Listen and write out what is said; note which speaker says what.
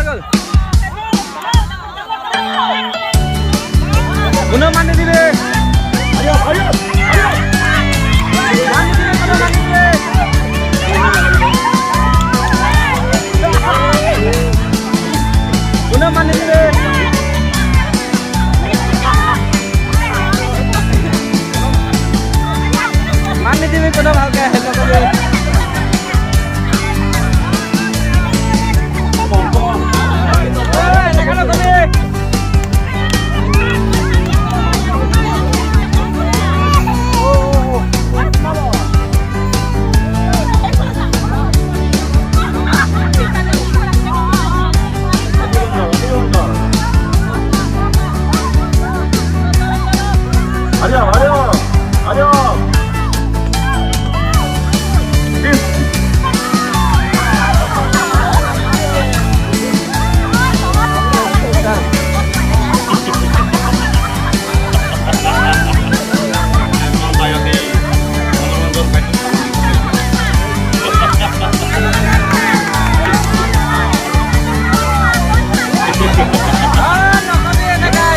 Speaker 1: গ'ল। কোনো মানি দিবে, মানি দিবে, কোনো মানি দিবে, কোনো মানি দিবে, মানি দিবি কোনো, ভালকে নকবি। এনেকে নকবি।
Speaker 2: 아니야, 아니야, 아니야.
Speaker 1: নকবি এনেকে।